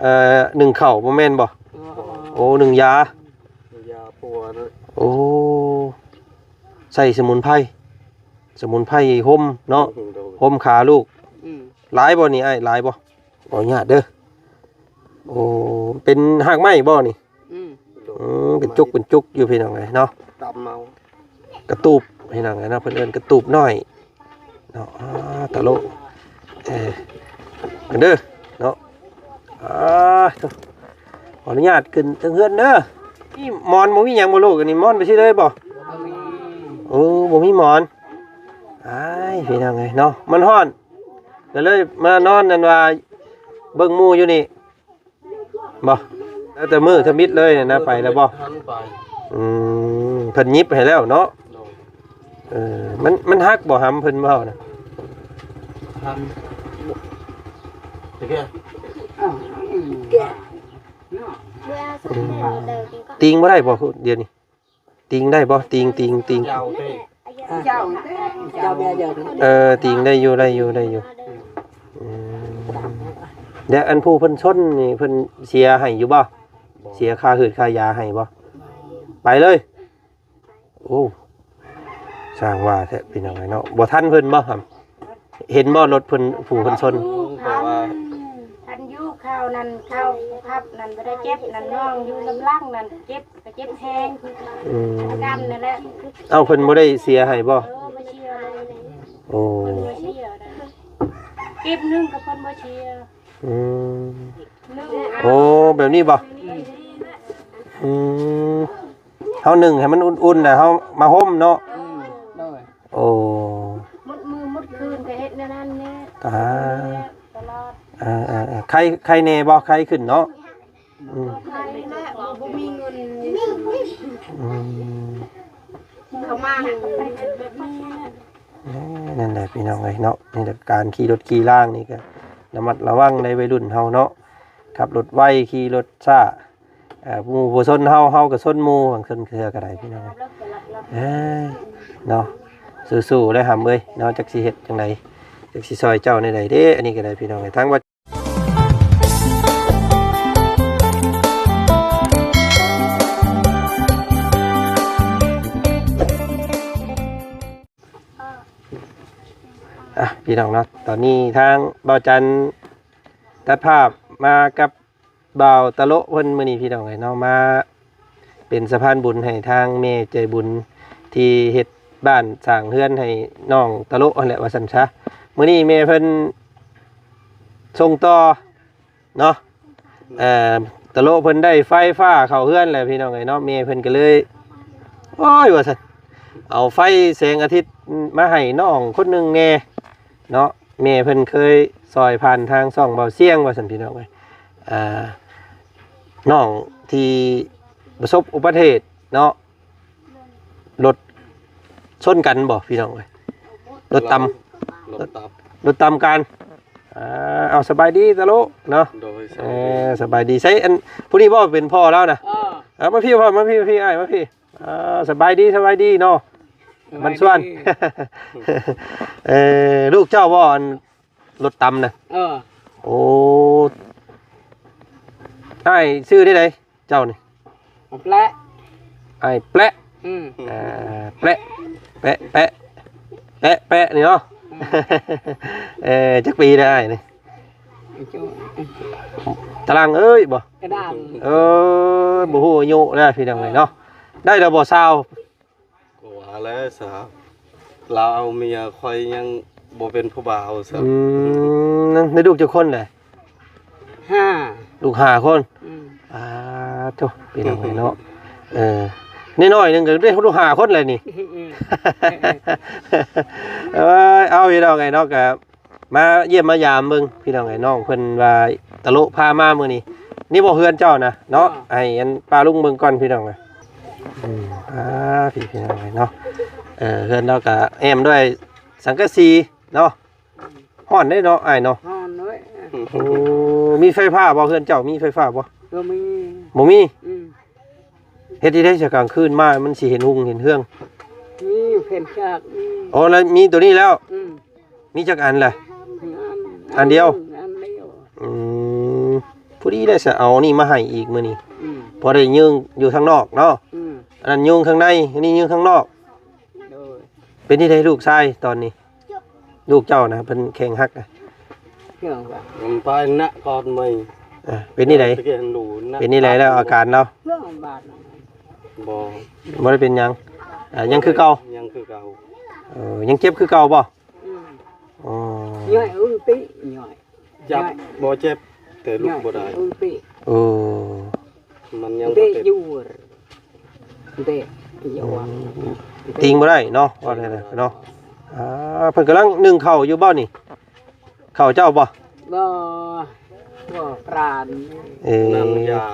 ເອີ ໜຶ້ງເຂົ້າບໍ່ແມ່ນບໍ່? ອໍ ໂອ້ ໜຶ້ງຢາ ຢາປົວເນາະ. ໂອ້ ໃສ່ສະໝຸນໄພ ສະໝຸນໄພຫົ່ມເນາະ ໂດຍ ຫົ່ມຂາລູກ. ອືມ ຫຼາຍບໍ່ນີ້ອ້າຍ? ຫຼາຍບໍ່? ຂໍອະນຸຍາດເດີ. ໂອ້ ເປັນຮາກໄມ້ບໍ່ນີ້? ອືມ ອືມ ເປັນຈຸກເປັນຈຸກຢູ່ພີ່ນ້ອງເອີຍເນາະ. ຕຳເອົາ ກະຕູບພີ່ນ້ອງເອີຍເນາະ ເພິ່ນເອີ້ນກະຕູບນ້ອຍເນາະ. ອາ ຕະໂລະ ເອີ ເດີເນາະ. ອາ ໂທ້ ຂໍອະນຸຍາດຂຶ້ນເທິງເຮືອນເດີ. ມີໝອນບໍ່ມີຫຍັງບໍ່ລູກ? ອັນນີ້ໝອນໄປຊິເລີຍບໍ່? ບໍ່ມີ ໂອ້ ບໍ່ມີໝອນ. ອ້າຍ ພີ່ນ້ອງເອີຍເນາະ ມັນຮ້ອນ ກະເລີຍມານອນ ນັ້ນວ່າ ເບິ່ງໝູ່ຢູ່ນີ້. ບໍ່ ແລ້ວແຕ່ມື້ທຳອິດເລີຍນະ ໄປແລ້ວບໍ່? ທັນໄປ ອືມ ເພິ່ນຫຍິບໃຫ້ແລ້ວເນາະ. ໂດຍ ເອີ ມັນ ມັນຫັກບໍ່ຫຳເພິ່ນເວົ້ານະ? ທັນ ຕະເກ ຕີງບໍ່ໄດ້ບໍ່ດຽວນີ້? ຕີງໄດ້ບໍ່? ຕີງ ຕີງ ຕີງ ເຈົ້າເດ້ ເຈົ້າເດ້ ເຈົ້າເດ້. ເອີ ຕີງໄດ້ຢູ່ ໄດ້ຢູ່ ໄດ້ຢູ່. ອືມ ແລ້ວອັນຜູ້ເພິ່ນຊົນນີ້ ເພິ່ນເສຍໃຫ້ຢູ່ບໍ່? ບໍ່ ເສຍຄ່າຫືດຄ່າຢາໃຫ້ບໍ່? ໄປເລີຍ. ໂອ້ ຊ່າງວ່າແທ້ພີ່ນ້ອງເອີຍເນາະ. ບໍ່ທັນເພິ່ນບໍ່ຫຳ? ເຫັນບໍ່ລົດເພິ່ນ ຜູ້ເພິ່ນຊົນ? ທັນຢູ່ ທັນຢູ່. ເຂົານັ້ນ ເຂົາຜູ້ຂັບນັ້ນບໍ່ໄດ້ເຈັບນັ້ນ ນ້ອງຢູ່ນຳຫຼັງນັ້ນເຈັບ ກະເຈັບແຮງຄືກັນນັ້ນແຫຼະ. ອືມ ເອົ້າ ເພິ່ນບໍ່ໄດ້ເສຍໃຫ້ບໍ່? ເອີ ບໍ່ເສຍເລີຍ. ໂອ້ ເພິ່ນບໍ່ເສຍນະ ເກັບໜຶ່ງກະເພິ່ນບໍ່ເສຍ. ອືມ ໜຶ່ງ ໂອ້ ແບບນີ້ບໍ່? ອືມ ອືມ ເຮົາໜຶ້ງໃຫ້ມັນອຸ່ນໆ ແລ້ວເຮົາມາຫົ່ມເນາະ. ອືມ ໂດຍ ໂອ້ ໝົດມື້ໝົດຄືນກະເຮັດແນວນັ້ນແຫຼະ. ຕາ ຕະຫຼອດ. ເອີໆໆ ໄຄ ໄຄແດ່ບໍ່? ໄຄຂຶ້ນເນາະ. ອືມ ບໍ່ມີເງິນ. ອືມ ເຂົາມາ ເອີ ນັ້ນແຫຼະພີ່ນ້ອງເອີຍເນາະ. ນີ້ແຫຼະ ການຂີ່ລົດຂີ່ລາງນີ້ກະລະມັດລະວັງໃນໄວລຸ້ນເຮົາເນາະ ຂັບລົດໄວ ຂີ່ລົດຊ້າ. ເອີ ໝູ່ບໍ່ຊົນເຮົາ ເຮົາກະຊົນໝູ່ ບາງເທື່ອກະໄດ້ພີ່ນ້ອງເອີຍ. ເອີ ເນາະ ສູ້ໆ ແລ້ວຫຳເອີຍເນາະ. ຈັກຊິເຮັດຈັ່ງໃດ ຈັກຊິຊ່ອຍເຈົ້າແນວໃດເດ້. ອັນນີ້ກະໄດ້ພີ່ນ້ອງເອີຍ ທາງວ່າ ອ່ະ ພີ່ນ້ອງເນາະ ຕອນນີ້ທາງບ່າວຈັນຕັດພາບມາກັບບ່າວຕະໂລະເພິ່ນ ມື້ນີ້ພີ່ນ້ອງເອີຍເນາະ ມາເປັນສະພານບຸນໃຫ້ທາງແມ່ໃຈບຸນ ທີ່ເຮັດບ້ານສ້າງເຮືອນໃຫ້ນ້ອງຕະໂລະຫັ້ນແຫຼະ ວ່າຊັ້ນຊະ. ມື້ນີ້ແມ່ເພິ່ນສົ່ງຕໍ່ ເນາະ ເອີ ຕະໂລະເພິ່ນໄດ້ໄຟຟ້າເຂົ້າເຮືອນແລ້ວພີ່ນ້ອງເອີຍເນາະ. ແມ່ເພິ່ນກະເລີຍ ໂອ້ຍ ວ່າຊັ້ນ ເອົາໄຟແສງອາທິດມາໃຫ້ນ້ອງຄົນໜຶ່ງແດ່ເນາະ. ແມ່ເພິ່ນເຄີຍຊ່ອຍຜ່ານທາງຊ່ອງເບົາຊຽງ ວ່າຊັ້ນພີ່ນ້ອງເອີຍ. ອ່າ ນ້ອງທີ່ປະສົບອຸບັດຕິເຫດເນາະ ລົດຊົນກັນບໍ່ພີ່ນ້ອງເອີຍ? ລົດຕຳ ລົດຕຳ ລົດຕຳກັນ. ອ່າ ເອົາ ສະບາຍດີຕະໂລະເນາະ. ໂດຍ ສະບາຍດີ ເອີ ສະບາຍດີ. ໃສ ອັນ ຜູ້ນີ້ບໍ່ເປັນພໍ່ລາວນະ? ເອີ ເອົາ ມາພີ້ພໍ່ ມາພີ້ ມາພີ້ ອ້າຍ ມາພີ້. ອ່າ ສະບາຍດີ ສະບາຍດີເນາະ ສະບາຍດີ ມັນຊວນ. ເອີ ລູກເຈົ້າບໍ່ ອັນ ລົດຕຳນະ? ເອີ ໂອ້ ອ້າຍຊື່ແນວໃດ? ເຈົ້ານີ້ ອ້າຍແປະ ອ້າຍແປະ. ອືມ ອ່າ ແປະ ແປະ ແປະ ແປະ ແປະນີ້ເນາະ. ອືມ ເອີ ຈັກປີແລ້ວອ້າຍນີ້? ຕະລາງເອີຍບໍ່? ກະດາງ ເອີ ບໍ່ຮູ້ອາຍຸແລ້ວພີ່ນ້ອງເອີຍເນາະ. ໄດ້ແລ້ວບໍ່ຊາວ? ກະວ່າແລ້ວຊາວ ລາວເອົາເມຍຂ້ອຍຍັງບໍ່ເປັນຜູ້ບ່າວຊະ. ອືມ ໄດ້ລູກຈັກຄົນແຫຼະ? ຫ້າ ລູກຫ້າຄົນ. ອືມ ອ່າ ໂທ້ ພີ່ນ້ອງເອີຍເນາະ. ເອີ ນ້ອຍໆໜຶ່ງກະໄດ້ລູກຫ້າຄົນແຫຼະນີ້. ອືມ ເອີຍ ເອົາ ພີ່ນ້ອງເອີຍເນາະ ກະມາຢ້ຽມມາຢາມເບິ່ງພີ່ນ້ອງເອີຍ. ນ້ອງເພິ່ນວ່າຕະໂລະພາມາມື້ນີ້ ນີ້ບໍ່ເຮືອນເຈົ້ານະເນາະ. ເອີ ໃຫ້ອັນປ້າລຸງເບິ່ງກ່ອນພີ່ນ້ອງເອີຍ. ອືມ ອ່າ ພີ່ ພີ່ນ້ອງເອີຍເນາະ. ເອີ ເຮືອນລາວກະແອ້ມດ້ວຍສັງກະສີເນາະ. ຮ້ອນເດ້ເນາະອ້າຍເນາະ. ຮ້ອນເດ້. ໂອ້ ມີໄຟຟ້າບໍ່ ເຮືອນເຈົ້າ ມີໄຟຟ້າບໍ່? ບໍ່ມີ ບໍ່ມີ. ອືມ ເຮັດຈັ່ງໃດຊະ ກາງຄືນມາມັນຊິເຫັນຮຸ່ງເຫັນເຮືອງ? ມີແຜ່ນຈາກ. ໂອ້ ແລ້ວມີໂຕນີ້ແລ້ວ. ອືມ ມີຈັກອັນລະ? ອັນ ອັນດຽວ ອັນດຽວ. ອືມ ພໍດີແລ້ວ ສະເອົານີ້ມາໃຫ້ອີກມື້ນີ້ ອືມ ພໍໄດ້ຍື່ນຢູ່ທາງນອກເນາະ ອືມ ອັນນັ້ນຍື່ນຂ້າງໃນ ອັນນີ້ຍື່ນຂ້າງນອກ ໂດຍ ເປັນຈັ່ງໃດລູກຊາຍຕອນນີ້? ລູກເຈົ້ານະ ເພິ່ນແຂ້ງຫັກນະ ເລື່ອງວ່າ ມັນໄປນະຄອນໃໝ່ ເອີ ເປັນຈັ່ງໃດ? ຕະກີ້ຫັ້ນດູນະ ເປັນຈັ່ງໃດແລ້ວອາການລາວ? ເລື່ອງບາດ ບໍ່ ບໍ່ໄດ້ເປັນຫຍັງ ອ່າ ຍັງຄືເກົ່າ ຍັງຄືເກົ່າ ເອີ ຍັງເຈັບຄືເກົ່າບໍ່? ອືມ ອໍ ຍ່ອຍອຶ້ງຕິ ຍ່ອຍ ຈັບ ຍ່ອຍ ບໍ່ເຈັບ ແຕ່ລຸກບໍ່ໄດ້ ຍ່ອຍອຶ້ງຕິ ເອີ ມັນຍັງບໍ່ເຕັມ ເຕະຢູ່ ເຕະຢູ່ ອືມ ຕີງບໍ່ໄດ້ເນາະ ວ່າແນວນັ້ນເນາະ ອ່າ ເພິ່ນກຳລັງໜຶ້ງເຂົ້າຢູ່ບໍ່ນີ້? ເຂົ້າເຈົ້າບໍ່? ບໍ່ ບໍ່ປານ ເອີ ນັ້ນຢາ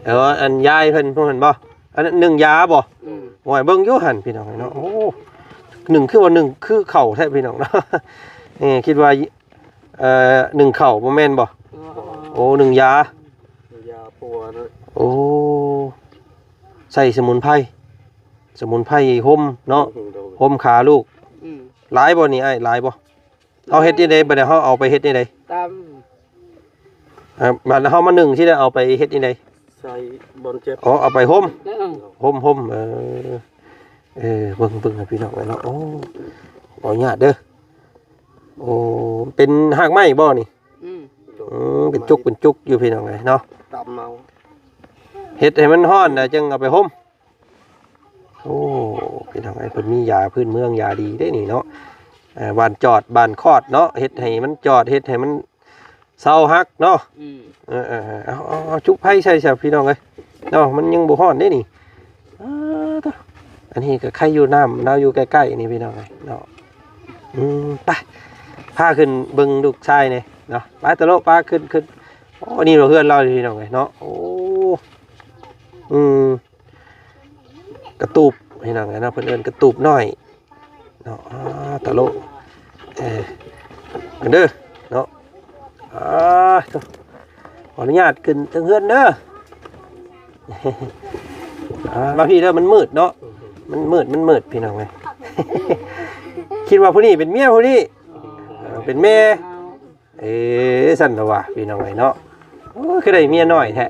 ເອີ ອັນຍາຍເພິ່ນພວກນັ້ນບໍ່? ອັນໜຶ້ງຢາບໍ່? ອືມ ໂອ້ຍ ເບິ່ງຢູ່ຫັ້ນພີ່ນ້ອງເນາະ ໂອ້ ໜຶ້ງຄືວ່າໜຶ້ງຄືເຂົ້າແທ້ພີ່ນ້ອງເນາະ ເອີ ຄິດວ່າ ເອີ ໜຶ້ງເຂົ້າບໍ່ແມ່ນບໍ່? ອໍ ໂອ້ ໜຶ້ງຢາ ຢາປົວນະ ໂອ້ ໃສ່ສະໝຸນໄພ ສະໝຸນໄພຫົ່ມເນາະ ໂດຍ ຫົ່ມຂາລູກ ອືມ ຫຼາຍບໍ່ນີ້ອ້າຍ ຫຼາຍບໍ່? ເຮົາເຮັດຈັ່ງໃດບັດນີ້ ເຮົາເອົາໄປເຮັດຈັ່ງໃດ? ຕຳ ເອີ ບັດເຮົາມາໜຶ້ງຊິໄດ້ເອົາໄປເຮັດຈັ່ງໃດ? ໃສ່ບ່ອນເຈັບ ອໍ ເອົາໄປຫົ່ມ ເອີ ຫົ່ມ ຫົ່ມ ເອີ ເອີ ເບິ່ງ ເບິ່ງໃຫ້ພີ່ນ້ອງເອີຍເນາະ ໂອ້ ຂໍອະນຸຍາດເດີ ໂອ້ ເປັນຮາກໄມ້ບໍ່ນີ້? ອືມ ອືມ ເປັນຈຸກ ເປັນຈຸກຢູ່ພີ່ນ້ອງເອີຍເນາະ ຕຳເອົາ ເຮັດໃຫ້ມັນຮ້ອນແລ້ວຈຶ່ງເອົາໄປຫົ່ມ ໂອ້ ພີ່ນ້ອງເອີຍ ເພິ່ນມີຢາພື້ນເມືອງ ຢາດີເດ້ນີ້ເນາະ ເອີ ບ້ານຈອດ ບ້ານຄອດເນາະ ເຮັດໃຫ້ມັນຈອດ ເຮັດໃຫ້ມັນເຊົາຫັກເນາະ ອືມ ເອີໆໆ ເອົາ ເອົາ ເອົາ ຈຸກໄຟໃສ່ຊະພີ່ນ້ອງເອີຍເນາະ ມັນຍັງບໍ່ຮ້ອນເດ້ນີ້ ອາ ໂທ້ ອັນນີ້ກໍໄຄຢູ່ ນ້ຳລາວຢູ່ໃກ້ໆນີ້ພີ່ນ້ອງເອີຍເນາະ ອືມ ໄປ ພາຂຶ້ນເບິ່ງລູກຊາຍແດ່ເນາະ ໄປ ຕະໂລະ ພາຂຶ້ນ ຂຶ້ນ ໂອ້ ນີ້ເຮືອນລາວພີ່ນ້ອງເອີຍເນາະ ໂອ້ ອືມ ກະຕູບພີ່ນ້ອງເອີຍເນາະ ເພິ່ນເອີ້ນກະຕູບນ້ອຍເນາະ ອ່າ ຕະໂລະ ເອີ ກັນເດີເນາະ ອ່າ ໂທ້ ຂໍອະນຸຍາດຂຶ້ນເທິງເຮືອນເດີ ອ່າ ມາພີ້ເດີ ມັນມືດເນາະ ມັນມືດ ມັນມືດພີ່ນ້ອງເອີຍ ຄິດວ່າຜູ້ນີ້ເປັນເມຍຜູ້ນີ້ ເອີ ເປັນແມ່ ເອີ ຊັ້ນລະວ່າ ພີ່ນ້ອງເອີຍເນາະ ໂອ້ຍ ຄືໄດ້ເມຍນ້ອຍແທ້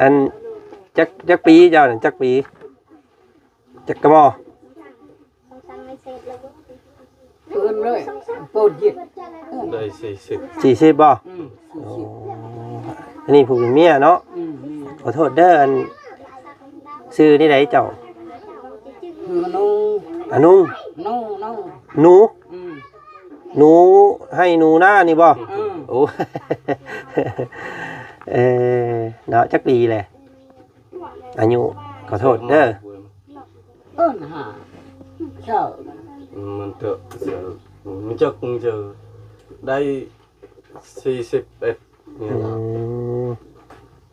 ອັນ ຈັກ ຈັກປີເຈົ້ານັ້ນ ຈັກປີ ຈັກກະມໍ ເອີ້ນເລີຍ ໂປດຢິດ ໄດ້ສີ່ສິບ ສີ່ສິບບໍ່? ອືມ ໂອ້ ອັນນີ້ຜູ້ເປັນເມຍເນາະ ອືມ ຂໍໂທດເດີ ອັນ ຊື່ນີ້ໃດເຈົ້າ? ອານຸງ ອານຸງ ໜູ ໜູ ອືມ ໜູໄຮ່ໜູນານີ້ບໍ່? ອືມ ໂອ້ ເອີ ເນາະ ຈັກປີແຫຼະ ອາຍຸ? ຂໍໂທດເດີ ເອີ້ນຫາເຈົ້າ ມັນເຖາະ ມັນຈັກ ມັນຈະໄດ້ສີ່ສິບເອັດ ອືມ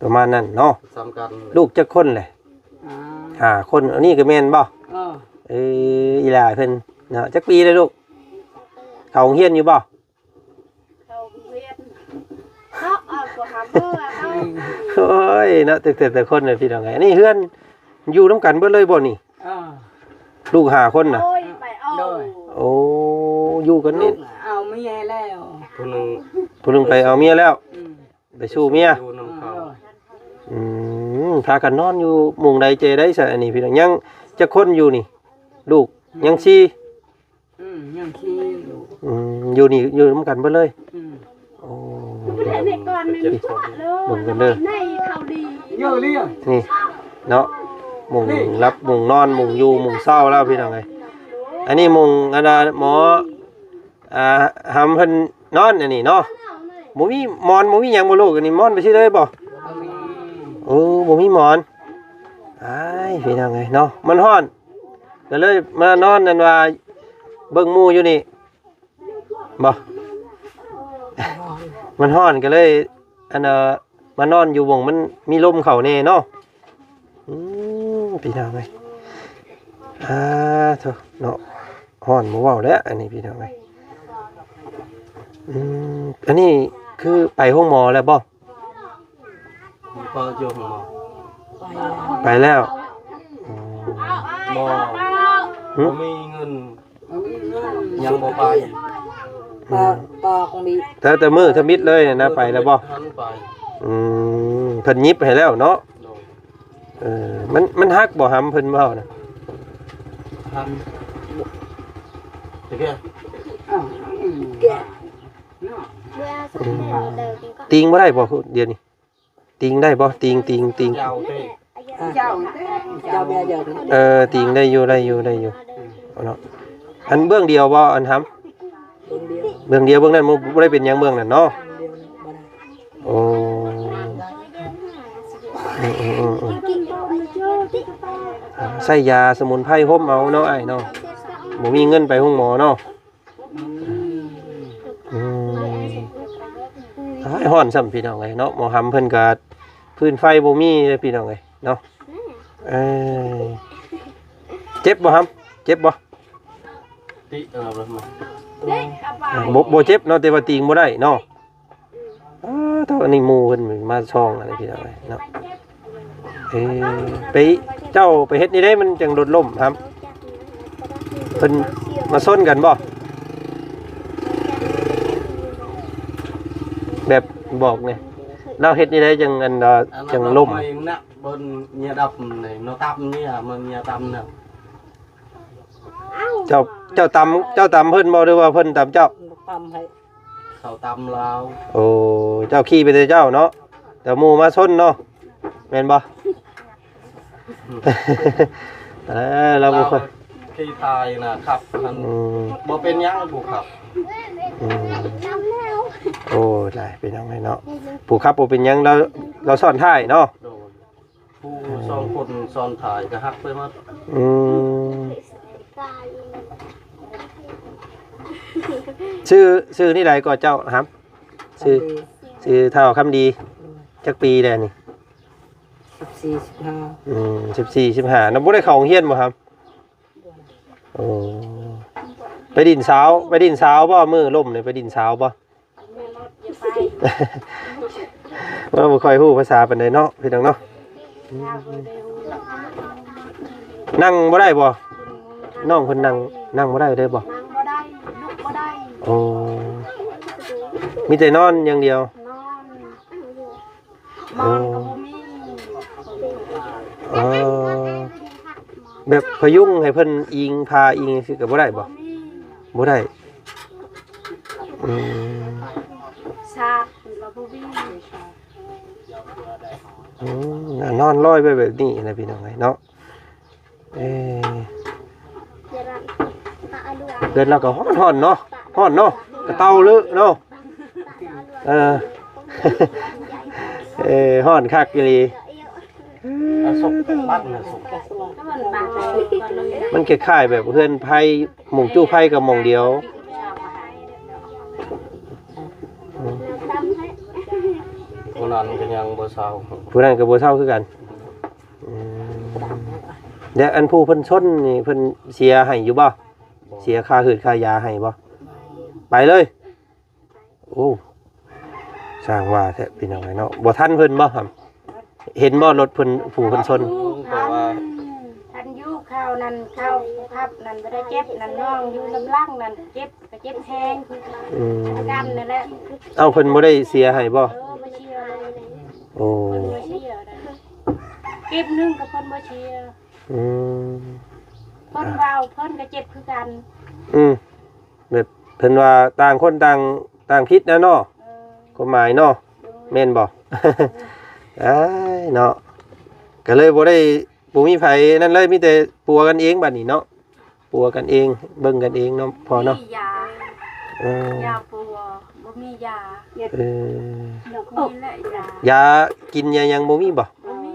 ປະມານນັ້ນເນາະ ສ່ຳກັນ ລູກຈັກຄົນແຫຼະ? ຫ້າ ຫ້າຄົນ ອັນນີ້ກໍແມ່ນບໍ່? ເອີ ເອີ ອີຫຼ້າເພິ່ນເນາະ ຈັກປີແລ້ວລູກ? ເຂົ້າໂຮງຮຽນຢູ່ບໍ່? ເຂົ້າໂຮງຮຽນເນາະ ເອົາ ບໍ່ຫາເມືອເນາະ ໂອ້ຍເນາະ ແຕ່ ແຕ່ ແຕ່ຄົນນະ ພີ່ນ້ອງເອີຍ ອັນນີ້ເຮືອນຢູ່ນຳກັນເບິດເລີຍບໍ່ນີ້? ອ່າ ລູກຫ້າຄົນນະ ໂດຍ ໄປເອົາ ໂດຍ ໂອ້ ຢູ່ກັນນີ້ ເອົາເມຍແລ້ວ ຜູ້ໜຶ່ງ ຜູ້ໜຶ່ງໄປເອົາເມຍແລ້ວ ອືມ ໄປສູ່ເມຍ ຢູ່ນຳເຂົາ ອືມ ພາກັນນອນຢູ່ໝ່ອງໃດເຈໃດຊະ ອັນນີ້ພີ່ນ້ອງ ຍັງຈັກຄົນຢູ່ນີ້ ລູກ ອືມ ຍັງສີ່ ອືມ ຍັງທີ່ຢູ່ ອືມ ຢູ່ນີ້ ຢູ່ນຳກັນເບິດເລີຍ ອືມ ໂອ້ ເບິ່ງກັນເດີ ນີ້ເນາະ ໝ່ອງຫຼັບ ໝ່ອງນອນ ໝ່ອງຢູ່ ໝ່ອງເຊົາແລ້ວ ພີ່ນ້ອງເອີຍ ອັນນີ້ໝ່ອງ ອັນນ່າ ໝໍ ອ່າ ຫຳເພິ່ນນອນ ອັນນີ້ເນາະ ບໍ່ມີໝອນ ບໍ່ມີຫຍັງບໍ່ລູກ ອັນນີ້ໝອນໄປຊິເລີຍບໍ່? ບໍ່ມີ ໂອ້ ບໍ່ມີໝອນ ອ້າຍ ພີ່ນ້ອງເອີຍເນາະ ມັນຮ້ອນ ກໍເລີຍມານອນ ອັນວ່າເບິ່ງໝູ່ຢູ່ນີ້ບໍ່? ມັນຮ້ອນກໍເລີຍ ອັນ ເອີ ມານອນຢູ່ໝ່ອງມັນມີລົມເຂົ້າແດ່ເນາະ ອືມ ພີ່ນ້ອງເອີຍ ອ່າ ໂທ້ເນາະ ຮ້ອນບໍ່ເວົ້າແລ້ວ ອັນນີ້ ພີ່ນ້ອງເອີຍ ອືມ ອັນນີ້ຄືໄປໂຮງໝໍແລ້ວບໍ່? ບໍ່ຢູ່ໂຮງໝໍ ໄປແລ້ວ ໄປແລ້ວ ອໍ ບໍ່ ຫຶ? ບໍ່ມີເງິນ ຍັງບໍ່ໄປ ປອກ ປອກມີ ແຕ່ ແຕ່ມື້ທຳອິດເລີຍນະ ໄປແລ້ວບໍ່? ຫັນໄປ ອືມ ເພິ່ນຫຍິບໃຫ້ແລ້ວເນາະ. ໂດຍ ເອີ ມັນ ມັນຫັກບໍ່ຫຳ ເພິ່ນເວົ້ານະ? ຫັນ ຕະເກຍ ອືມ ຕິງບໍ່ໄດ້ບໍ່ດຽວນີ້? ຕິງໄດ້ບໍ່? ຕິງ ຕິງ ຕິງ ເຈົ້າເດ້ ເຈົ້າ ເຈົ້າແມ່ເຈົ້າ ເອີ ຕິງໄດ້ຢູ່ ໄດ້ຢູ່ ໄດ້ຢູ່ເນາະ. ອັນເບື້ອງດຽວບໍ່ ອັນຫຳ? ເບື້ອງດຽວ ເບື້ອງດຽວ ເບື້ອງນັ້ນບໍ່ ບໍ່ໄດ້ເປັນຫຍັງ ເບື້ອງນັ້ນເນາະ. ໂອ້ ອືມໆໆໆ ໃຊ້ຢາສະໝຸນໄພຫົ່ມເອົາເນາະ ອ້າຍເນາະ. ບໍ່ມີເງິນໄປໂຮງໝໍເນາະ. ອືມ ອືມ ອ້າຍ ຮ້ອນຊ້ຳ ພີ່ນ້ອງເອີຍເນາະ. ໝໍຫຳເພິ່ນກະ ຟືນໄຟບໍ່ມີເດ້ ພີ່ນ້ອງເອີຍເນາະ. ເອີ ເຈັບບໍ່ຫຳ? ເຈັບບໍ່? ຕິເອົາແລ້ວມາ ບໍ່ ບໍ່ເຈັບເນາະ ແຕ່ວ່າຕີງບໍ່ໄດ້ເນາະ. ອ້າ ເທົ່າອັນນີ້ໝູ່ເພິ່ນມາຊ່ອງອັນນີ້ ພີ່ນ້ອງເອີຍເນາະ. ເອີ ໄປ ເຈົ້າໄປເຮັດນີ້ໄດ້ ມັນຈັ່ງລົດລົ້ມຫຳ? ເພິ່ນມາຊົນກັນບໍ່? ແບບບອກແດ່ ລາວເຮັດນີ້ໄດ້ຈັ່ງ ອັນ ຈັ່ງລົ້ມ? ເບິ່ງເຫຍື້ອດຳນີ້ ເນາະ ຕຳນີ້ ມັນເຫຍື້ອດຳນະ. ເຈົ້າ ເຈົ້າຕຳ ເຈົ້າຕຳເພິ່ນບໍ່ ຫຼືວ່າເພິ່ນຕຳເຈົ້າ? ຕຳໃຫ້ ເຂົາຕຳລາວ. ໂອ້ ເຈົ້າຂີ່ໄປແຕ່ເຈົ້າເນາະ ແຕ່ໝູ່ມາຊົນເນາະ ແມ່ນບໍ່? ອືມ ເອີ ລາວບໍ່ຄ່ອຍ ລາວຂີ່ຖ່າຍນະ ຂັບຫັ້ນ ອືມ ບໍ່ເປັນຫຍັງຜູ້ຂັບ. ອືມ ໂອ້ ໄດ້ ເປັນຫຍັງໄດ້ເນາະ ຜູ້ຂັບບໍ່ເປັນຫຍັງ ລາວ ລາວຊ້ອນທ້າຍເນາະ. ໂດຍ ຜູ້ສອງຄົນຊ້ອນທ້າຍກະຫັກໄປໝົດ. ອືມ ຊື່ ຊື່ນີ້ໃດກໍເຈົ້າຫຳ? ຊື່ ຊື່ທ້າວຄຳດີ. ໂດຍ ຈັກປີແລ້ວນີ້? ສິບສີ່ ສິບຫ້າ. ອືມ ສິບສີ່ ສິບຫ້າເນາະ. ບໍ່ໄດ້ເຂົ້າໂຮງຮຽນບໍ່ຫຳ? ໂອ້ ໄປດິນສາວ ໄປດິນສາວບໍ່? ມື້ລົ້ມນີ້ໄປດິນສາວບໍ່? ແມ່ນລົດຢ່າໄປ ເຮົາບໍ່ຄ່ອຍຮູ້ພາສາປານໃດເນາະ ພີ່ນ້ອງເນາະ. ນັ່ງບໍ່ໄດ້ບໍ່? ນ້ອງເພິ່ນນັ່ງ ນັ່ງບໍ່ໄດ້ເລີຍບໍ່? ນັ່ງບໍ່ໄດ້ ລຸກບໍ່ໄດ້. ໂອ້ ມີແຕ່ນອນຢ່າງດຽວ ນອນ ໝອນກໍບໍ່ມີ. ອໍ ແບບພະຍຸງໃຫ້ເພິ່ນອີງ ພາອີງຈັ່ງຊີ້ກໍບໍ່ໄດ້ບໍ່? ບໍ່ມີ ບໍ່ໄດ້. ອືມ ສາດກໍບໍ່ມີ. ອືມ ນອນລອຍໄປແບບນີ້ນະ ພີ່ນ້ອງເອີຍເນາະ. ເອີ ເຮືອນລາວກໍຮ້ອນໆເນາະ ຮ້ອນເນາະ ກະເຕົາເລີະເນາະ. ເອີ ເອີ ຮ້ອນຄັກອີ່ຫຼີ. ມັນຄ້າຍໆແບບເຮືອນໄຟ ໝ່ອງຈູ້ໄຟກໍໝ່ອງດຽວ. ອືມ ຜູ້ນັ້ນກໍຍັງບໍ່ເຊົາ ຜູ້ນັ້ນກໍບໍ່ເຊົາຄືກັນ. ອືມ ແລ້ວອັນຜູ້ເພິ່ນຊົນນີ້ເພິ່ນເສຍໃຫ້ຢູ່ບໍ່? ບໍ່ ເສຍຄ່າຫືດຄ່າຢາໃຫ້ບໍ່? ໄປເລີຍ. ໂອ້ ຊ່າງວ່າແທ້ພີ່ນ້ອງເອີຍເນາະ. ບໍ່ທັນເພິ່ນບໍ່ຫຳ? ເຫັນບໍ່ລົດເພິ່ນ ຜູ້ເພິ່ນຊົນ? ແຕ່ວ່າ ທັນຢູ່ ຂ່າວນັ້ນ ຂ່າວຂັບນັ້ນບໍ່ໄດ້ເຈັບນັ້ນ ນ້ອງຢູ່ນຳຫຼັງນັ້ນເຈັບ ກໍເຈັບແຮງ ອືມ ຄືກັນນັ້ນແຫຼະ. ເອົ້າ ເພິ່ນບໍ່ໄດ້ເສຍໃຫ້ບໍ່? ເອີ ບໍ່ເສຍເລີຍ. ໂອ້ ເພິ່ນບໍ່ເສຍໄດ໋ ເກັບໜຶ່ງກໍເພິ່ນບໍ່ເສຍ. ອືມ ເພິ່ນເວົ້າ ເພິ່ນກໍເຈັບຄືກັນ. ອືມ ແບບເພິ່ນວ່າຕ່າງຄົນຕ່າງ ຕ່າງຜິດນະເນາະ. ເອີ ຄວາມໝາຍເນາະ. ໂດຍ ແມ່ນບໍ່? ເອີ ອ້າຍເນາະ ກໍເລີຍບໍ່ໄດ້ ບໍ່ມີໃຜນັ້ນເລີຍ ມີແຕ່ປົວກັນເອງບັດນີ້ເນາະ. ປົວກັນເອງ ເບິ່ງກັນເອງເນາະ ພໍ່ເນາະ. ມີຢາ ເອີ ຢາປົວ ບໍ່ມີຢາ. ເອີ ມີແຫຼະຢາ ຢາກິນຢາຫຍັງບໍ່ມີບໍ່? ບໍ່ມີ.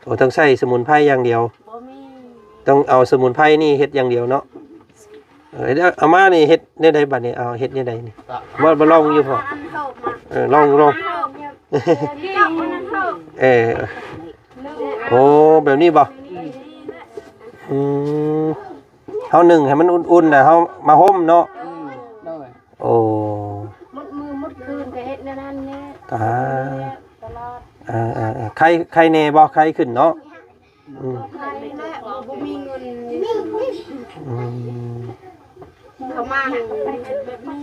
ໂອ້ ຕ້ອງໃຊ້ສະໝຸນໄພຢ່າງດຽວ. ບໍ່ມີ. ຕ້ອງເອົາສະໝຸນໄພນີ້ເຮັດຢ່າງດຽວເນາະ. ເອີ ເອົາມານີ້ເຮັດແນວໃດບັດນີ້? ເອົາເຮັດແນວໃດນີ້? ບໍ່ ບໍ່ລອງຢູ່ພໍ່. ເອີ ລອງ ລອງ. ເອີ ໂອ້ ແບບນີ້ບໍ່? ອືມ ເຮົາໜຶ້ງໃຫ້ມັນອຸ່ນໆ ແລ້ວເຮົາມາຫົ່ມເນາະ. ອືມ ໂດຍ. ໂອ້ ໝົດມື້ໝົດຄືນກໍເຮັດແນວນັ້ນແຫຼະ. ຕາຍ ຕະຫຼອດ. ເອີໆໆ ໄຄ ໄຄແດ່ບໍ່? ໄຄຂຶ້ນເນາະ. ອືມ ບໍ່ມີເງິນ. ອືມ ເຂົາມາແບບນີ້.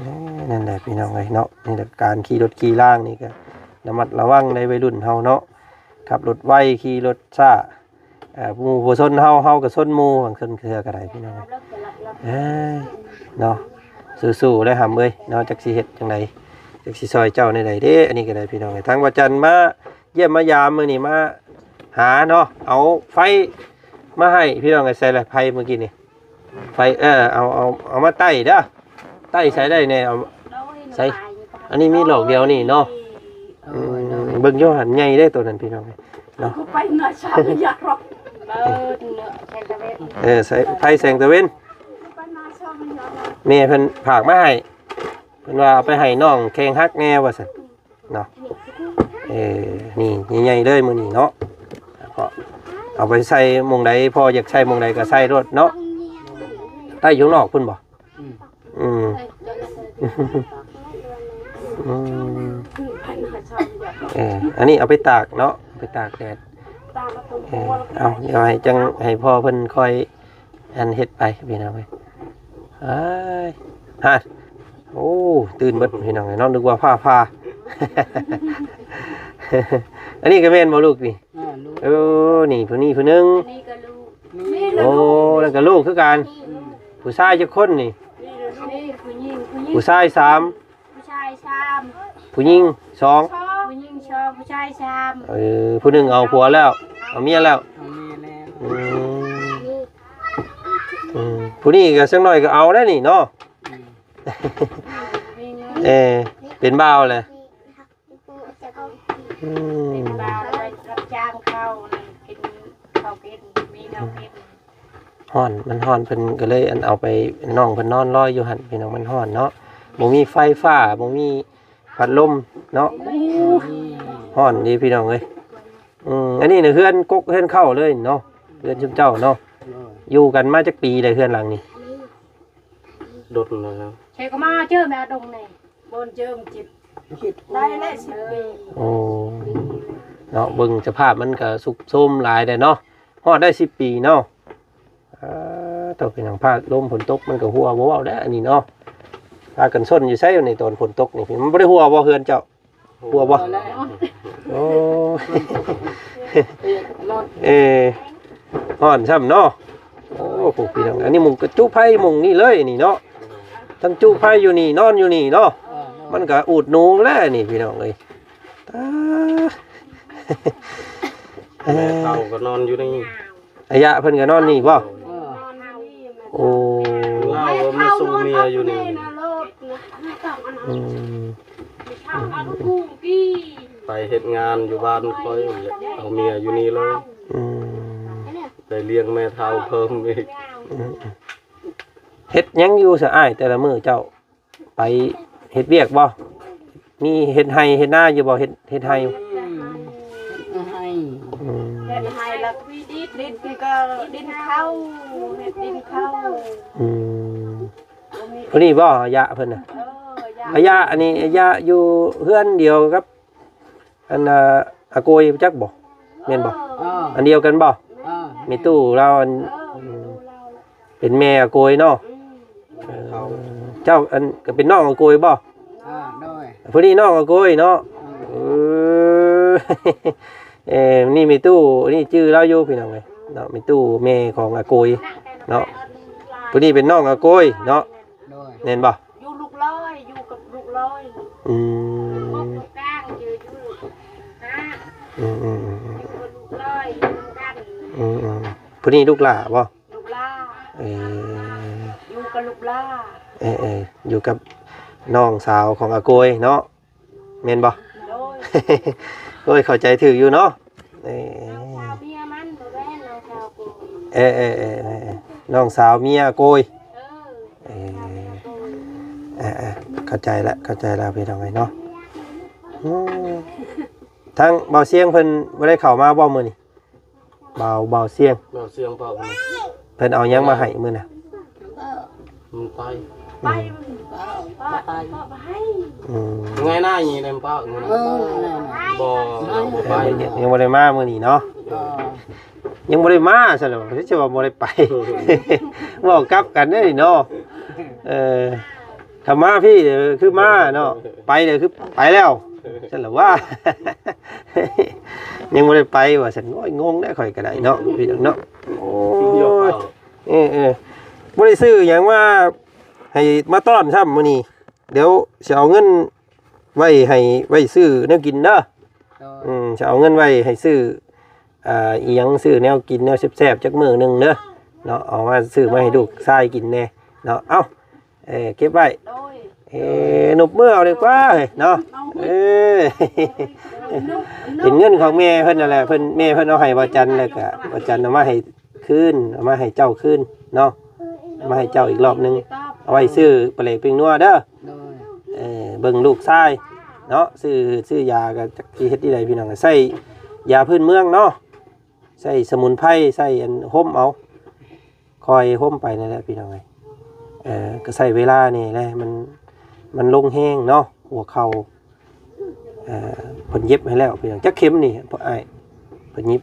ເອີ ນັ້ນແຫຼະພີ່ນ້ອງເອີຍເນາະ ນີ້ແຫຼະ ການຂີ່ລົດຂີ່ລາງນີ້ກໍລະມັດລະວັງໃນໄວລຸ້ນເຮົາເນາະ ຂັບລົດໄວ ຂີ່ລົດຊ້າ ເອີ ໝູ່ບໍ່ຊົນເຮົາ ເຮົາກໍຊົນໝູ່ ບາງເທື່ອກໍໄດ້ພີ່ນ້ອງເອີຍ ເອີຍ ເນາະ ສູ້ໆເດີຫຳເອີຍເນາະ ຈັກຊິເຮັດຈັ່ງໃດ ຈັກຊິຊ່ອຍເຈົ້າແນວໃດເດ້ ອັນນີ້ກໍໄດ້ພີ່ນ້ອງເອີຍ ທາງວ່າຈັນມາ ຢ້ຽມມາຢາມມື້ນີ້ ມາຫາເນາະ ເອົາໄຟມາໃຫ້ພີ່ນ້ອງເອີຍ ໃສ່ລະໄຟມື້ກີ້ນີ້ ໄຟ ເອີ ເອົາ ເອົາ ເອົາມາໄຕ້ເດີ ໄຕ້ໃສ່ໄດ້ແດ່ ເອົາໃສ່ ອັນນີ້ມີດອກດຽວນີ້ເນາະ ເອີ ອືມ ເບິ່ງຢູ່ຫັ້ນໃຫຍ່ເດ້ໂຕນັ້ນພີ່ນ້ອງເນາະ ຄືໄປນາຊາຍາຣອກ ເອີ ເອີ ໃສ່ໄຟແສງຕາເວັນ ແມ່ເພິ່ນຝາກມາໃຫ້ ເພິ່ນວ່າເອົາໄປໃຫ້ນ້ອງແຂ້ງຫັກແດ່ວ່າຊັ້ນ ເນາະ ເອີ ນີ້ໃຫຍ່ໆເລີຍມື້ນີ້ເນາະ ກໍເອົາໄປໃສ່ໝ່ອງໃດ ພໍ່ຢາກໃສ່ໝ່ອງໃດກໍໃສ່ໂລດເນາະ ໄດ້ຢູ່ນອກພຸ້ນບໍ່? ອືມ ອືມ ອືມ ເອີ ອັນນີ້ເອົາໄປຕາກເນາະ ເອົາໄປຕາກແດດ ເອີ ເອົາ ດຽວໃຫ້ ຈັ່ງໃຫ້ພໍ່ເພິ່ນຄ່ອຍ ອັນເຮັດໄປພີ່ນ້ອງເອີຍ ອ້າຍ ຮະ ໂອ້ ຕື່ນເບິດພີ່ນ້ອງເອີຍເນາະ ນຶກວ່າຟ້າຜ່າ ອັນນີ້ກໍແມ່ນບໍ່ລູກນີ້? ເອີ ລູກ ເອີ ນີ້ຜູ້ນີ້ຜູ້ໜຶ່ງ ອັນນີ້ກໍລູກ ນີ້ ໂອ້ ລູກ ນັ້ນກໍລູກຄືກັນ ອືມ ຜູ້ຊາຍຈັກຄົນນີ້? ນີ້ຜູ້ຍິງ ຜູ້ຍິງ ຜູ້ຊາຍສາມ ຜູ້ຊາຍສາມ ຜູ້ຍິງສອງ ຜູ້ຍິງສອງ ຜູ້ຊາຍສາມ ເອີ ຜູ້ໜຶ່ງເອົາຜົວແລ້ວ ເອົາເມຍແລ້ວ ເອົາເມຍແລ້ວ ອືມ ອືມ ຜູ້ນີ້ກໍສັກໜ້ອຍກໍເອົາໄດ້ນີ້ເນາະ ອືມ ເອີ ເປັນບ່າວແລ້ວ ອືມ ເປັນບ່າວໄປຮັບຈ້າງເຂົານັ້ນ ກິນເຂົາກິນ ມີແນວກິນ ຮ້ອນ ມັນຮ້ອນ ເພິ່ນກໍເລີຍ ອັນ ເອົາໄປ ນ້ອງເພິ່ນນອນລອຍຢູ່ຫັ້ນ ພີ່ນ້ອງ ມັນຮ້ອນເນາະ ບໍ່ມີໄຟຟ້າ ບໍ່ມີພັດລົມເນາະ ຮ້ອນເດ້ພີ່ນ້ອງເອີຍ ອືມ ອັນນີ້ນະເຮືອນກົກເຮືອນເຄົ້າເລີຍເນາະ ເຮືອນຊຸມເຈົ້າເນາະ ຢູ່ກັນມາຈັກປີແລ້ວເຮືອນຫຼັງນີ້? ດົນແລ້ວ ເຊກໍມາເຈີແມ່ດົງນີ້ ບ່ອນເຈີມັນຈິບ ໄດ້ແລ້ວສິບປີ ໂອ້ ເນາະ ເບິ່ງສະພາບມັນກໍຊຸດໂຊມຫຼາຍແລ້ວເນາະ ຮອດໄດ້ສິບປີເນາະ ອ່າ ໂທ້ ເປັນຫຍັງ ຟ້າລົມຝົນຕົກມັນກໍຮົ່ວ ບໍ່ເວົ້າແລ້ວອັນນີ້ເນາະ ພາກັນຊົນຢູ່ໃສນີ້ ຕອນຝົນຕົກນີ້ ມັນບໍ່ໄດ້ຮົ່ວບໍ່ເຮືອນເຈົ້າ? ຮົ່ວບໍ່? ໂອ້ຍ ເອີ ຮ້ອນຊ້ຳເນາະ ໂອ້ ພວກພີ່ນ້ອງ ອັນນີ້ມຸງກະຈຸໄຟມຸງນີ້ເລີຍນີ້ເນາະ ທັງຈຸໄຟຢູ່ນີ້ ນອນຢູ່ນີ້ເນາະ ມັນກະອູດໜູແລ້ວນີ້ພີ່ນ້ອງເອີຍ ຕາ ແມ່ເຖົ້າກໍນອນຢູ່ນີ້ ອາຍະເພິ່ນກໍນອນນີ້ບໍ່? ເອີ ໂອ້ ລາວມາສູ່ເມຍຢູ່ນີ້ ອືມ ໄປເຮັດງານຢູ່ບ້ານຂ້ອຍ ເອົາເມຍຢູ່ນີ້ເລີຍ ອືມ ໄດ້ລ້ຽງແມ່ເຖົ້າເພີ່ມອີກ ອືມ ເຮັດຫຍັງຢູ່ຊະອ້າຍ ແຕ່ລະມື້ເຈົ້າ ໄປເຮັດວຽກບໍ່? ມີເຮັດໄຮ່ເຮັດນາຢູ່ບໍ່? ເຮັດ ເຮັດໄຮ່ ອືມ ເຮັດໄຮ່ ອືມ ເຮັດໄຮ່ ແລ້ວ ດິນກໍດິນເຂົາ ເຮັດດິນເຂົາ ອືມ ຜູ້ນີ້ບໍ່ ອາຍະເພິ່ນນະ? ເອີ ອາຍະ ອາຍະອັນນີ້ ອາຍະຢູ່ເຮືອນດຽວກັບ ອັນ ອາ ອາໂກຍ ຮູ້ຈັກບໍ່? ແມ່ນບໍ່? ເອີ ອັນດຽວກັນບໍ່? ເອີ ແມ່ຕູ້ລາວ ອັນ ເອີ ອືມ ເປັນແມ່ອາໂກຍເນາະ ອືມ ເອີ ເຈົ້າ ອັນ ກໍເປັນນ້ອງອາໂກຍບໍ່? ເອີ ໂດຍ ຜູ້ນີ້ນ້ອງອາໂກຍເນາະ ອືມ ເອີ ເອີ ນີ້ແມ່ຕູ້ ນີ້ຈື່ລາວຢູ່ ພີ່ນ້ອງເອີຍເນາະ ແມ່ຕູ້ແມ່ຂອງອາໂກຍເນາະ ຜູ້ນີ້ເປັນນ້ອງອາໂກຍເນາະ ໂດຍ ແມ່ນບໍ່? ຢູ່ລູກຫຼ້ອຍ ຢູ່ກັບລູກຫຼ້ອຍ ອືມ ຢູ່ກົກຢູ່ກາງ ຢູ່ ຢູ່ຫາ ອືມໆໆ ຢູ່ກັບລູກຫຼ້ອຍ ຢູ່ນຳກັນ ອືມໆ ຜູ້ນີ້ລູກຫຼ້າບໍ່? ລູກຫຼ້າ ເອີ ຢູ່ກັບລູກຫຼ້າ ເອີໆ ຢູ່ກັບນ້ອງສາວຂອງອາໂກຍເນາະ ແມ່ນບໍ່? ໂດຍ ໂອ້ຍ ເຂົ້າໃຈຖືກຢູ່ເນາະ ເອີ ນ້ອງສາວເມຍມັນ ບໍ່ແມ່ນນ້ອງສາວກູ ເອີໆໆໆ ນ້ອງສາວເມຍອາໂກຍ ເອີ ເອີ ນ້ອງສາວເມຍອາໂກຍ ເອີໆໆ ເຂົ້າໃຈລະ ເຂົ້າໃຈລະ ພີ່ນ້ອງເອີຍເນາະ ອືມ ທາງບ່າວຊຽງເພິ່ນບໍ່ໄດ້ເຂົ້າມາບໍ່ມື້ນີ້? ບ່າວ ບ່າວຊຽງ ບ່າວຊຽງເວົ້າ ເພິ່ນເອົາຫຍັງມາໃຫ້ມື້ນະ? ມັນໄປ ໄປ ອືມ ບໍ່ ບໍ່ ບໍ່ໃຫ້ ອືມ ໄງນາຍນີ້ນຳປ້າ ເອີ ບໍ່ ບໍ່ໄປ ຍັງ ຍັງບໍ່ໄດ້ມາມື້ນີ້ເນາະ ເອີ ຍັງບໍ່ໄດ້ມາຊັ້ນລະ ຄືຊິວ່າບໍ່ໄດ້ໄປ ເວົ້າກັບກັນເດ້ເນາະ ເອີ ຄັນມາພີ້ເດີຄືມາເນາະ ໄປເດີຄືໄປແລ້ວ ຊັ້ນລະວ່າ ຍັງບໍ່ໄດ້ໄປວ່າຊັ້ນ. ໂອ້ຍ ງົງແລ້ວຂ້ອຍກໍໄດ້ເນາະ ພີ່ນ້ອງເນາະ. ໂອ້ຍ ເອີໆ ບໍ່ໄດ້ຊື້ຫຍັງມາໃຫ້ມາຕ້ອນຊ້ຳມື້ນີ້. ດຽວຊິເອົາເງິນໄວ້ໃຫ້ ໄວ້ຊື້ແນວກິນເດີ. ໂດຍ ອືມ ຊິເອົາເງິນໄວ້ໃຫ້ຊື້ ອ່າ ອີ່ຫຍັງ ຊື້ແນວກິນແນວແຊບໆຈັກມື້ໜຶ່ງເດີເນາະ. ເອົາມາຊື້ມາໃຫ້ລູກຊາຍກິນແດ່ເນາະ. ເອົ້າ ເອີ ເກັບໄວ້. ໂດຍ ເອີ ນົບມືເອົາດີກວ່າເນາະ. ເອີ ເປັນເງິນຂອງແມ່ເພິ່ນນັ້ນແຫຼະ ເພິ່ນ ແມ່ເພິ່ນເອົາໃຫ້ບ່າວຈັນ ແລ້ວກະບ່າວຈັນເອົາມາໃຫ້ຄືນ ເອົາມາໃຫ້ເຈົ້າຄືນເນາະ. ເອົາມາໃຫ້ເຈົ້າອີກລອບໜຶ່ງ ເອົາໄວ້ຊື້ປາແຫຼກແປ້ງນົວເດີ. ໂດຍ ເອີ ເບິ່ງລູກຊາຍເນາະ ຊື້ ຊື້ຢາກໍຈັກຊິເຮັດທີ່ໃດພີ່ນ້ອງ. ໃຊ້ຢາພື້ນເມືອງເນາະ ໃຊ້ສະໝຸນໄພ ໃຊ້ອັນຫົ່ມເອົາ ຄ່ອຍຫົ່ມໄປນັ້ນແຫຼະພີ່ນ້ອງເອີຍ. ເອີ ກໍໃຊ້ເວລານີ້ແຫຼະ ມັນ ມັນລົງແຮງເນາະ ຫົວເຂົ່າ. ເອີ ເພິ່ນເຢັບໃຫ້ແລ້ວພີ່ນ້ອງ. ຈັກເຂັມນີ້ອ້າຍ ເພິ່ນຫຍິບ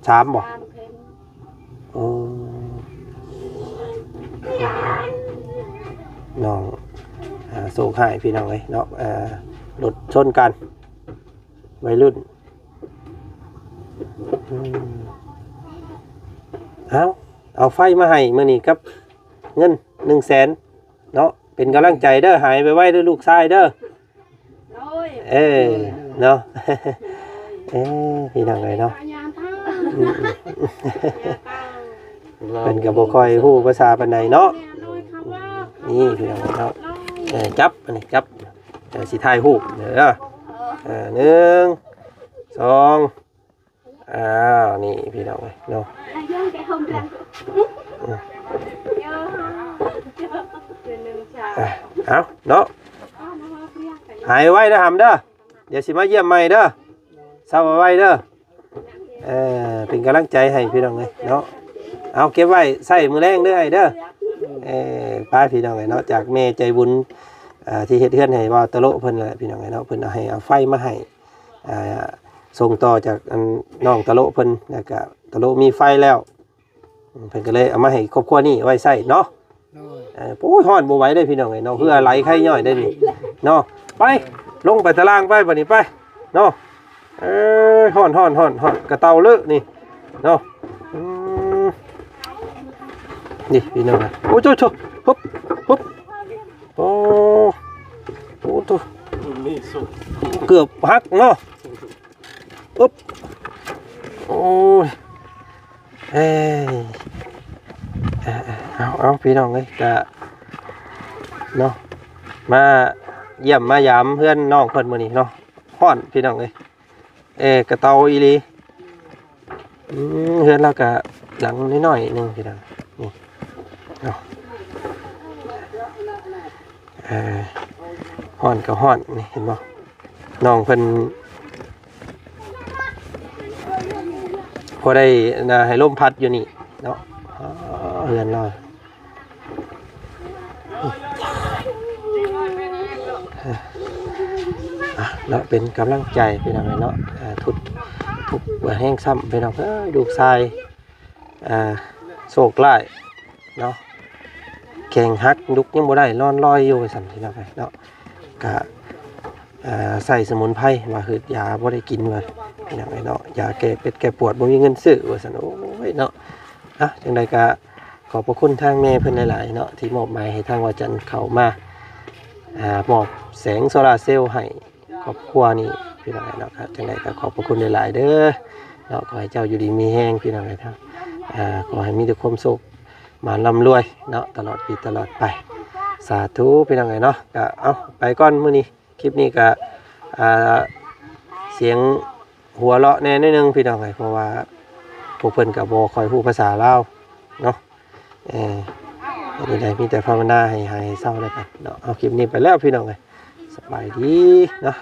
ສາມບໍ່? ສາມເຂັມ. ໂອ້ ນ້ອງ ອ່າ ໂຊກຮ້າຍພີ່ນ້ອງເອີຍເນາະ. ເອີ ລົດຊົນກັນ ໄວລຸ້ນ. ອືມ ເອົາ ເອົາໄຟມາໃຫ້ມື້ນີ້ກັບເງິນໜຶ່ງແສນເນາະ. ເປັນກຳລັງໃຈເດີ ຫາຍໄວໆເດີລູກຊາຍເດີ. ໂດຍ ເອີ ໂດຍ ເນາະ. ເອີ ພີ່ນ້ອງເອີຍເນາະ. ອືມ ເພິ່ນກໍບໍ່ຄ່ອຍຮູ້ພາສາປານໃດເນາະ. ນີ້ພີ່ນ້ອງເອີຍເນາະ. ເອີ ຈັບ ອັນນີ້ຈັບ ເອີ ຊິຖ່າຍຮູບເດີ. ເອີ ໜຶ່ງ ສອງ ອ້າວ ນີ້ພີ່ນ້ອງເອີຍເນາະ. ເອົາເນາະ ຫາຍໄວເດີຫຳເດີ ດຽວຊິມາຢ້ຽມໃໝ່ເດີ ເຊົາໄວໆເດີ. ເອີ ເປັນກຳລັງໃຈໃຫ້ພີ່ນ້ອງເອີຍເນາະ. ເອົາເກັບໄວ້ໃຊ້ມື້ແລງເດີອ້າຍເດີ. ເອີ ໄປພີ່ນ້ອງເອີຍເນາະ ຈາກແມ່ໃຈບຸນ ອ່າ ທີ່ເຮັດເຮືອນໃຫ້ບ່າວຕະໂລະເພິ່ນແຫຼະພີ່ນ້ອງເອີຍເນາະ. ເພິ່ນເອົາໃຫ້ ເອົາໄຟມາໃຫ້ ອ່າ ສົ່ງຕໍ່ຈາກອັນນ້ອງຕະໂລະເພິ່ນ ແລ້ວກະຕະໂລະມີໄຟແລ້ວ ເພິ່ນກໍເລີຍເອົາມາໃຫ້ຄອບຄົວນີ້ໄວ້ໃຊ້ເນາະ. ໂດຍ ເອີ ໂອ້ຍ ຮ້ອນບໍ່ໄຫວເດ້ພີ່ນ້ອງເອີຍເນາະ ເຫື່ອໄຫຼໄຄຍ້ອຍໄດ້ນີ້ເນາະ. ໄປ ລົງໄປຕາລ່າງໄປບັດນີ້ໄປເນາະ. ເອີ ຮ້ອນໆໆໆ ກະເຕົາເລີະນີ້ເນາະ. ອືມ ນີ້ພີ່ນ້ອງ ໂອ້ໂຕ ໂຕ ຮຶບ ຮຶບ ໂອ້ ໂອ້ໂຕ ເກືອບຫັກເນາະ. ອຶບ ໂອ້ຍ ເອີຍ ເອົາ ເອົາ ພີ່ນ້ອງເອີຍ ກະເນາະ ມາຢ້ຽມມາຢາມເຮືອນນ້ອງເພິ່ນມື້ນີ້ເນາະ. ຮ້ອນພີ່ນ້ອງເອີຍ ເອີ ກະເຕົາອີ່ຫຼີ. ອືມ ເຮືອນລາວກະຫຼັງນ້ອຍໆໜຶ່ງພີ່ນ້ອງ ນີ້ເນາະ. ເອີ ຮ້ອນກໍຮ້ອນ ນີ້ເຫັນບໍ່ ນ້ອງເພິ່ນພໍໄດ້ນະ ໃຫ້ລົມພັດຢູ່ນີ້ເນາະ. ອໍ ເຮືອນລາວ ອ່ະ ເນາະ ເປັນກຳລັງໃຈພີ່ນ້ອງເນາະ. ອ່າ ທຸກ ທຸກແຮງຊ້ຳພີ່ນ້ອງເອີຍ ລູກຊາຍ ອ່າ ໂຊກຮ້າຍເນາະ ແຂ້ງຫັກ ລຸກຍັງບໍ່ໄດ້ ນອນລອຍຢູ່ ວ່າຊັ້ນພີ່ນ້ອງເອີຍເນາະ. ກະ ອ່າ ໃຊ້ສະໝຸນໄພ ວ່າຄືຢາບໍ່ໄດ້ກິນ ວ່າພີ່ນ້ອງເອີຍເນາະ ຢາແກ້ເປັດແກ້ປວດບໍ່ມີເງິນຊື້ ວ່າຊັ້ນ. ໂອ້ຍເນາະ. ອ່ະ ຈັ່ງໃດກະຂອບພະຄຸນທາງແມ່ເພິ່ນຫຼາຍໆເນາະ ທີ່ມອບໝາຍໃຫ້ທາງວາຈັນເຂົ້າມາ ອ່າ ມອບແສງໂຊລາເຊວໃຫ້ ຄອບຄົວນີ້ພີ່ນ້ອງເອີຍເນາະ. ຈັ່ງໃດກໍຂອບພະຄຸນຫຼາຍໆເດີເນາະ ຂໍໃຫ້ເຈົ້າຢູ່ດີມີແຮງພີ່ນ້ອງເອີຍເນາະ. ອ່າ ຂໍໃຫ້ມີແຕ່ຄວາມໂຊກໝານລ່ຳລວຍເນາະ ຕະຫຼອດປີຕະຫຼອດໄປ ສາທຸພີ່ນ້ອງເອີຍເນາະ. ກໍເອົາ ໄປກ່ອນມື້ນີ້ ຄລິບນີ້ກໍ ອ່າ ສຽງຫົວເລາະແດ່ໜ້ອຍໜຶ່ງພີ່ນ້ອງເອີຍ ເພາະວ່າພວກເພິ່ນກໍບໍ່ຄ່ອຍຮູ້ພາສາລາວເນາະ. ເອີ ອັນນີ້ໄດ້ມີແຕ່ພາວະນາໃຫ້ຫາຍເຊົາແລ້ວກັນເນາະ. ເອົາ ຄລິບນີ້ໄປແລ້ວພີ່ນ້ອງເອີຍ ສະບາຍດີເນາະ.